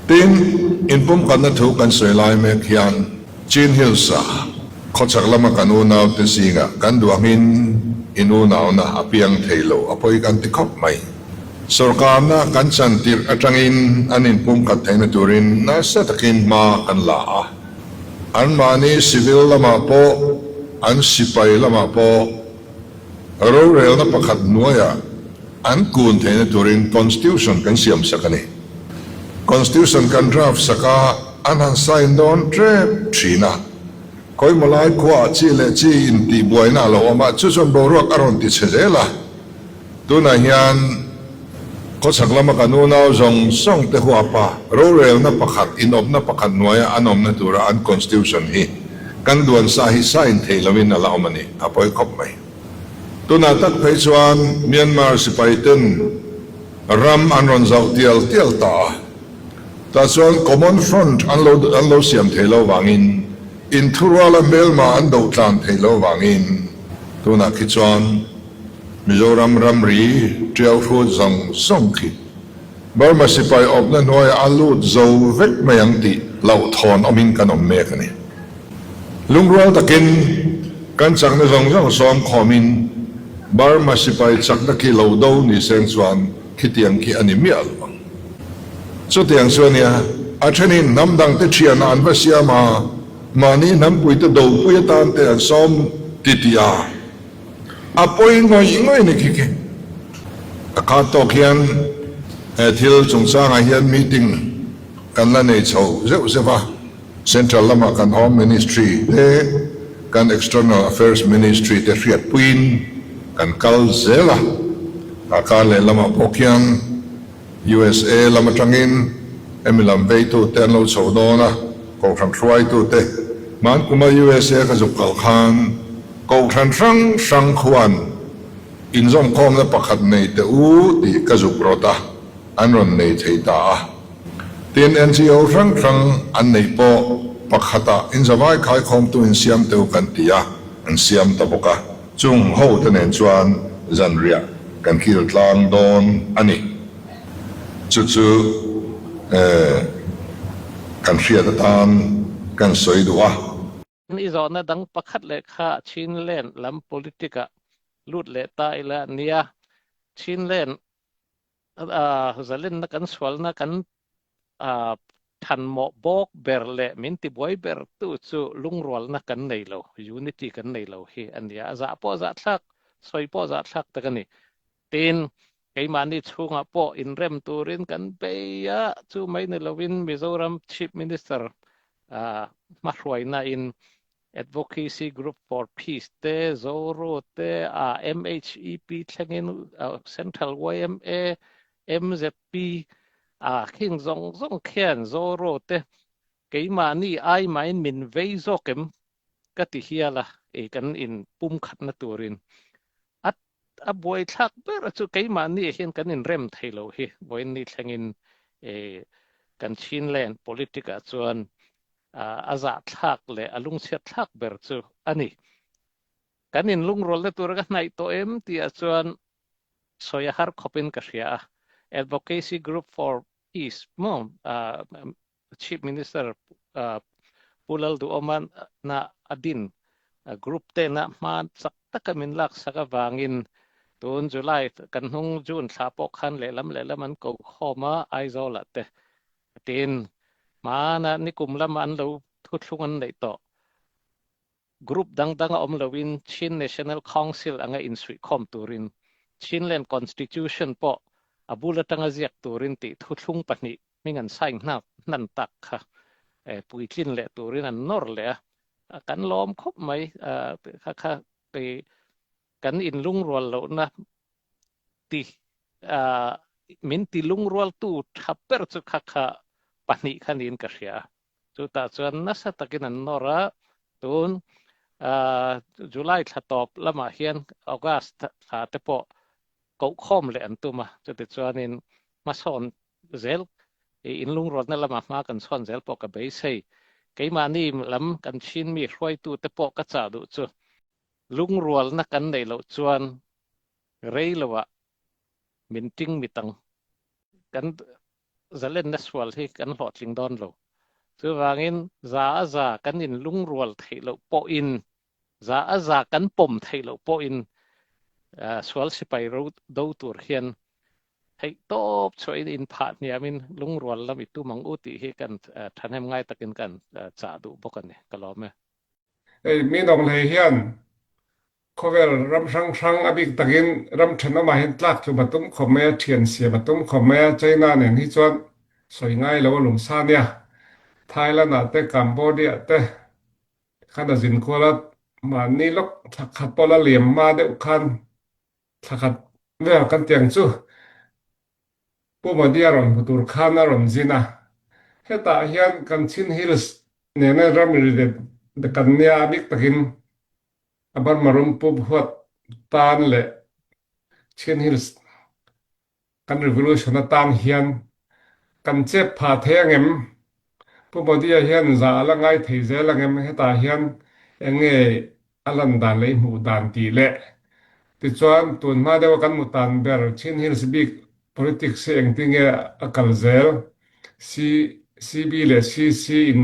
Tin, inpumkhatna thu kan sawi lai mek hian Chin Hills-a khawchhak lama kan unaute zingah kan duh angin in unauna a piang thei lo a pawi kan ti khawp mai. Sorkarna kan chan tirh atangin an inpumkhat theihna turin nasa takin hma kan la a. Anmahni civil lamah pawh, an sipai lamah pawh rorelna pakhat hnuaiah an kun theihna turin Constitution kan siam sak a ni. Constitution kan draft sak a, an han sign dawn tep thin a. Khawimaw lai khuaah chi leh chi intihbuaina a lo awm a, chu chuan boruak a rawn ti chhe zel a. Tunah hian khawchhak lama kan unau zawng zawng te huapa rorelna pakhat, inawpna pakhat hnuaia an awmna tura an constitution hi kan duan sa hi sign theih loin a la awm a ni, a pawi khawp mai. Tunah tak phei chuan Myanmar sipai ten ram an rawn zauh tial tial ta a, tah chuan common front an lo an lo siam thei lo vangin inthuruala hmelma an doh tlan thei lo vangin tunah khi chuan Mizoram ramri tiau hrut zawng zawng khi Burma sipai awpna hnuaiah a lut zo vek mai ang tih hlauhthawn awmin kan awm mek a ni. Lungrual takin kan chakna zawng zawng sawm khawmin Burma sipai chakna khi lo do ni seng chuan khitiang khi a ni miah lo ang. Chutiang chu a nia, a thenin hnam dangte thianah an va siam a, mahni hnampuite dopui atan te an sawm titih a. A pawi ngawih ngawih ni khi khi. A khat tawk hian he thil chungchangah hian meeting kan la nei chho zeuh zeuh a, Central lama kan Home Ministry te, kan External Affairs Ministry te hriatpuiin kan kal zel a, a kar lehlamah pawh khian USA lam atangin hemi lam veitute an lo chho dawn a, Kohhran hruaitute hman kuma USA ka zuk kal khan Kohhran hrang hrang khuan inzawmkhawmna pakhat nei teh u tih ka zuk rawt a, an rawn nei thei ta a. Tin, NGO hrang hrang an neih pawh pakhatah inzavai khaikhawmtu insiam teh u kan ti a, an siam ta bawk a. Chung hote nen chuan zanriah kan kil tlang dawn a ni. Chu chu kan hriat atan kan sawi duh a. I zawhna dang pakhat leh kha Chinland lam politic ah lut leh ta ila nia. Chinland zalenna kan sualna kan thanmawh bawk ber leh min tibuai ber tu chu lungrualna kan nei lo, unity kan nei lo hi a nia. A zah pawh zahthlak, sawi pawh zahthlak tak a ni. Tin, keimahni chhungah pawh inrem turin kan bei a, chu mai ni lovin Mizoram Chief Minister hmahruaina in Advocacy Group for Peace te, Zoro te, MHEP thlengin Central yma, MZP khing zawng zawng khian Zoro te keimahni ai mahin min vei zawk em ka ti hial a, kan inpumkhatna turin a a buaithlak ber chu keimahni hian kan inrem thei lo hi vawiinni thlengin kan Chinland politic ah chuan a zahthlak leh a lungchhiatthlak ber chu a ni. Kan inlungrualna tura ka hnaih tawh em tihah chuan sawi a har khawpin ka hria a. Advocacy Group for Peace maw Chief Minister Pu Lalduhawma na a din group tena hma chak taka min laksak avangin tun July kan hnung June thla pawh khan lehlam lehlam an ko khawm a Aizawl ah te Tin, hmana nikum lama an lo thuthlung an neih tawh. Group dangdang a awm loin Chin National Council anga insuihkhawm turin Chinland Constitution pawh a bul atanga ziak turin tih thuthlung pahnih hming an sign hnan tak kha puitlin leh turin an nawr leh a, kan lawm khawp mai kha kha kan inlungrual lohna ti min ti lungrualtu tha ber chu kha kha pahnih kha niin ka hria a. Chutah chuan nasa takin an nawr a, tun July thla tawp lamah hian August thla te pawh kohkhawm leh an tum a, chutichuanin hmasawn zel inlungrualna lamah hma kan chhawn zel pawh ka beisei. Keimahni lam kan Chinmi hruaitute pawh ka chah duh chu Lungrualna kan neih loh chuan rei loah min ting mit ang. Kan zalenna sual hi kan hlawhtling dawn lo. Chuvangin za a za kan in lungrual theih loh pawhin za a za kan pawm theih loh pawhin sual sipai ro do tur hian theihtawp chhuahin inphah hniamin lungrual lam i tum ang u tih hi kan thahnem ngai takin kan chah duh bawk a ni. Ka lawm e. Hei mi nawnghlei hian khawvel ram hrang hrang a bik takin ram thenawmah hian tlak tlum a tum khawp mai a, thian siam a tum khawp mai a, China nen hi chuan sawi ngai lo a lungsa nia. Thailand ah te Cambodia te khan a zin kual a, mahni lawk thla khat pawh la liam hma deuh khan thla khat vel kan tiang chu Pu Modi a rawn hmu tur khan a rawn zin a. Hetah hian kan Chin Hills nena ramri let kan nia a bik takin a Burma rum Pu Huat tan leh Chin Hills kan revolution atan hian kan chep phah thei angem? Pu Modi-a hian zah a la ngai thei zel angem? Hetah hian eng nge a lan dan leh i hmuh dan tih leh tichuan tun hma deuha kan hmu tan ber Chin Hills bik politics hi engtin nge a kal zel? CB leh CC in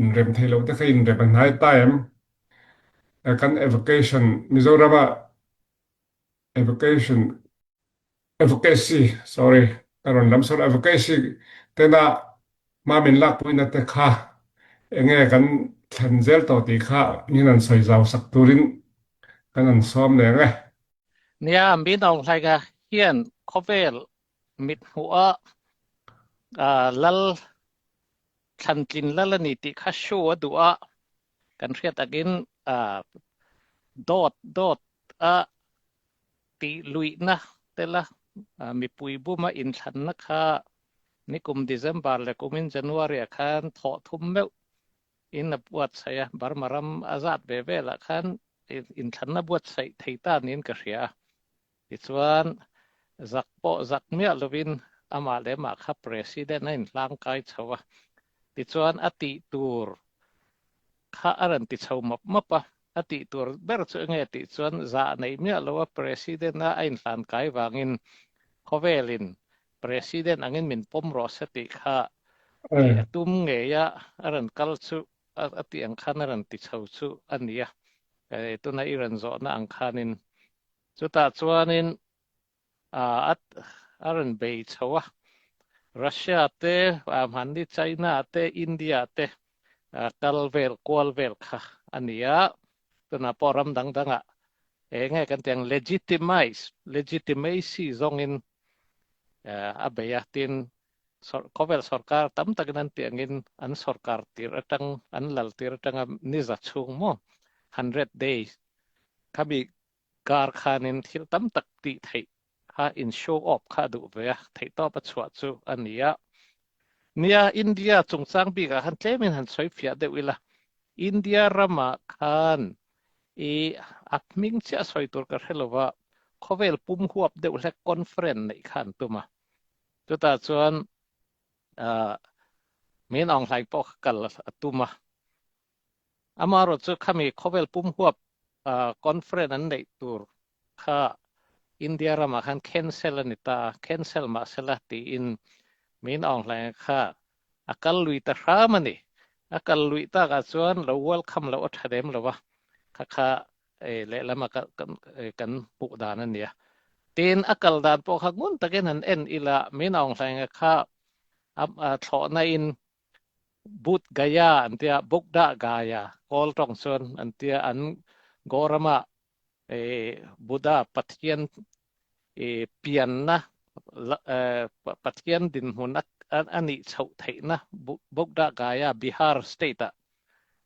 inrem theih loh te kha inrem a hnai ta em? Kan evocation Mizorama evocation Advocacy, sorry, ka rawn lam sawn advocacy tena hma min lakpuina te kha enge kan thlen zel tawh tih kha min han sawi zau sak turin kan han sawm leh ang e. Nia, Min Aung Hlaing-a hian khawvel mithmuha lal thlantlin lal a ni tih kha show a duh a, kan hriat takin dawt dawt a tih luihna tela mipui buma inthlanna kha nikum December leh kumin January ah khan thawh thum meuh in a buatsaih a, Burma ram a zat ve velah khan inthlanna buatsaih thei ta niin ka hria a. Tichuan, zak pawh zak miah lovin amah leh amah kha President a inhlangkai chho a. Tichuan, a tih tur kha a rawn ti chho mawp mawp a. A tih tur ber chu enge tih chuan zah neih miah lo a President a a inhlankai vangin khawvelin President angin min pawm rawh se tih kha tih a tum ngei a, a rawn kal chu a tih ang khan a rawn ti chho chu a ni a. Tuna i rawn zawhna ang khanin chutah chuanin a a rawn bei chho a, Russia te, hmanni China te, India te kal vel kual vel kha a ni a, tunah pawh ram dang dangah eng nge kan tih ang legitimize, legitimacy zawngin a bei a, tin khawvel sorkar tam takin an tih angin an sorkar tir atang an lal tir atanga niza chhung maw 100 days khami Kar khanin thil tam tak tih theih kha in show off kha a duh ve a, theihtawp a chhuah chu a ni a. Nia, India chungchang bikah khan tlemin han sawi fiah deuh ila, India ramah khan i a hming chiah sawi tur ka hre lova, khawvel pum huap deuh hlek conference neih kha an tum a. Chutah chuan Min Aung Hlaing pawh kha kal a tum a. Amaherawh chu khami khawvel pum huap conference an neih tur kha India ramah khan cancel a ni ta a, cancel mahsela tiin min Aung Hlaing kha a kal lui ta hram a ni. A kal luih takah chuan lo welcome loh a tha lem lo a, kha kha lehlama kan hmuh dan a nia. Tin, a kal dan pawh kha ngun takin han en ila min Aung Hlaing kha thlawhna in But Gaya an tia, Bukda Gaya, Kawl tawng chuan an tia, an Gorama Buddha Pathian pianna Pathian dinhmun a nih chhoh theihna Bukda Gaya Bihar state ah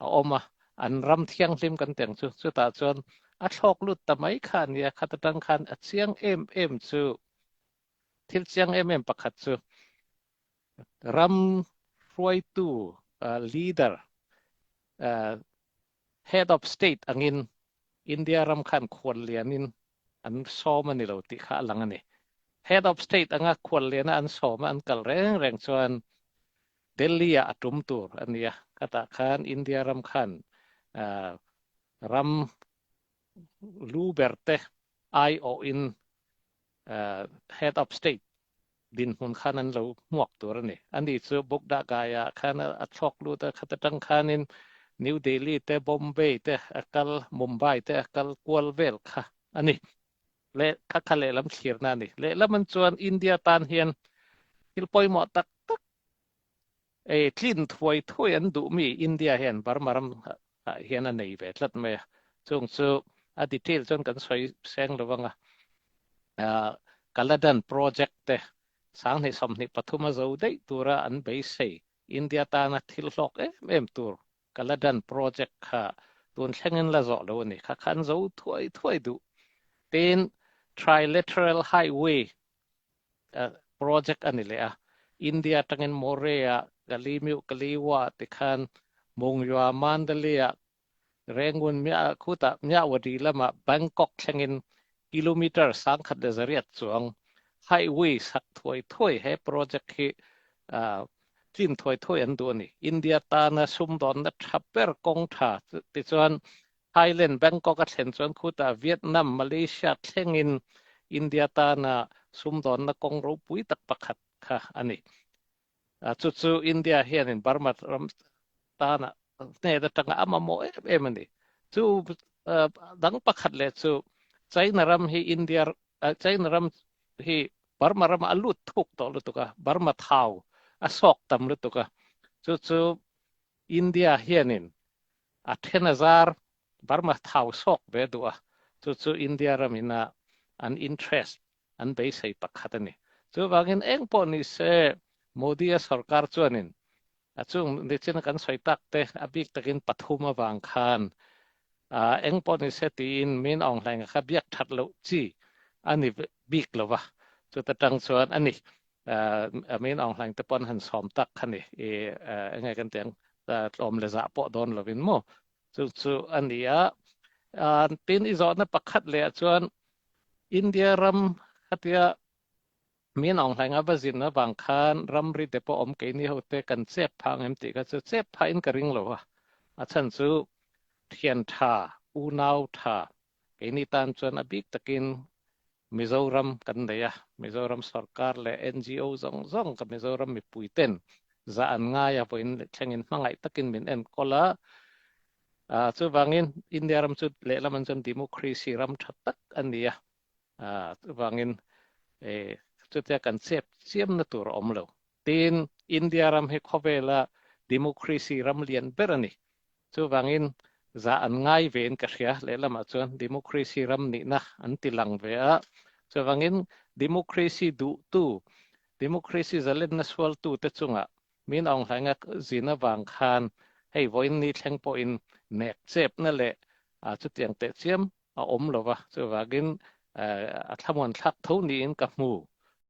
a awm a, an ram thianghlim kan teng chu chutah chuan a thlawk lut ta mai kha a nia, khat atang khan a chiang em em chu thil chiang em em pakhat chu Ram hruaitu, leader, head of state angin India ram khan khuallianin an sawm a ni lo tih kha a lang a ni. Head of state anga khualliana an sawm a an kal reng reng chuan Delhi-ah a tum tur a ni a, khatah khan India ram khan ram lu berte aiawhin head of state. Dinhmun khan an lo hmuak tur a ni. Ani chu Bogdagai ah khan a thlawk lut a, khat atang khanin New Delhi te, Bombay te a kal, Mumbai te a kal kual vel kha a ni. Leh kha kha lehlam thlirna a ni. Lehlam an chuan India tan hian thil pawimawh tak tak Ei tlin thuai thuai an duh mi India hian Burma ram ah hian a nei ve tlat mai a, chung chu a detail chuan kan sawi seng lo vang a, Kaladan project te 2023 a zo daih tura an beisei India tana thil hlawk em em tur Kaladan project kha tun thlengin la zawh lo a ni, kha kha an zo thuai thuai duh. Tin, Trilateral Highway project a ni leh a, India atangin Morea, Kalimyu, Kaliwa tikhan Mungyua, Mandalay-ah, Rangoon, khutah Myawaddy lamah Bangkok thlengin kilometre 1800 chuang highway sak thuai thuai he project hi tlin thuai thuai an duh a ni. India tana sumdawnna tha ber kawng tha tichuan Thailand Bangkok a thlen chuan khutah Vietnam, Malaysia thlengin India tana sumdawnna kawng ropui tak pakhat kha a ni. Chu chu India hianin Burma ram tana hnen atanga a mamawh em em a ni. Chu dang pakhat leh chu China ram hi India China ram hi Burma ramah a lut thuk tawh lutuk a, Burma thau a sawk tam lutuk a. Chu chu India hianin a then a zar Burma thau sawk ve duh a, chu chu India ramin a an interest an beisei pakhat a ni. Chuvangin eng pawh ni se Modi-a sorkar chuanin a chung nichin a kan sawi tak te a bik takin pathum avang khan eng pawh ni se tiin Min Aung Hlaing-a kha biak that loh chi a ni bik lo va, chuta tang chuan a ni. Min Aung Hlaing te pawh an han sawm tak kha ni i enge kan tih ang tlawm le zah pawh dawn lovin maw chu chu a ni a. Tin i zawhna pakhat leh ah chuan India ram khatia Min Aung Hlaing a va zin avang khan ramri te pawh awm keini ho te kan chep phah ang em tih kha chu chep phah in ka ring lo a. A chhan chu thian tha, unau tha keini tan chuan a bik takin Mizoram kan nei a, Mizoram sorkar leh NGO zawng zawng ka Mizoram mipui ten zah an ngai a, vawiin thlengin hmangaih takin min enkawl a, chuvangin India ram chu lehlam an chuan democracy ram tha tak a ni a, chuvangin chutia kan chep chiamna tur a awm lo. Tin, India ram hi khawvela democracy ram lian ber a ni. Chuvangin zah an ngai vein ka hria, lehlamah chuan democracy ram nihna an ti lang ve a. Chuvangin democracy duhtu, democracy zalenna sualtute chungah min Aung Hlaing a zin avang khan hei vawiin ni thleng pawhin nek chepna leh chutiang tehchiam a awm lo va, chuvangin a thlamuan thlak tho niin ka hmu.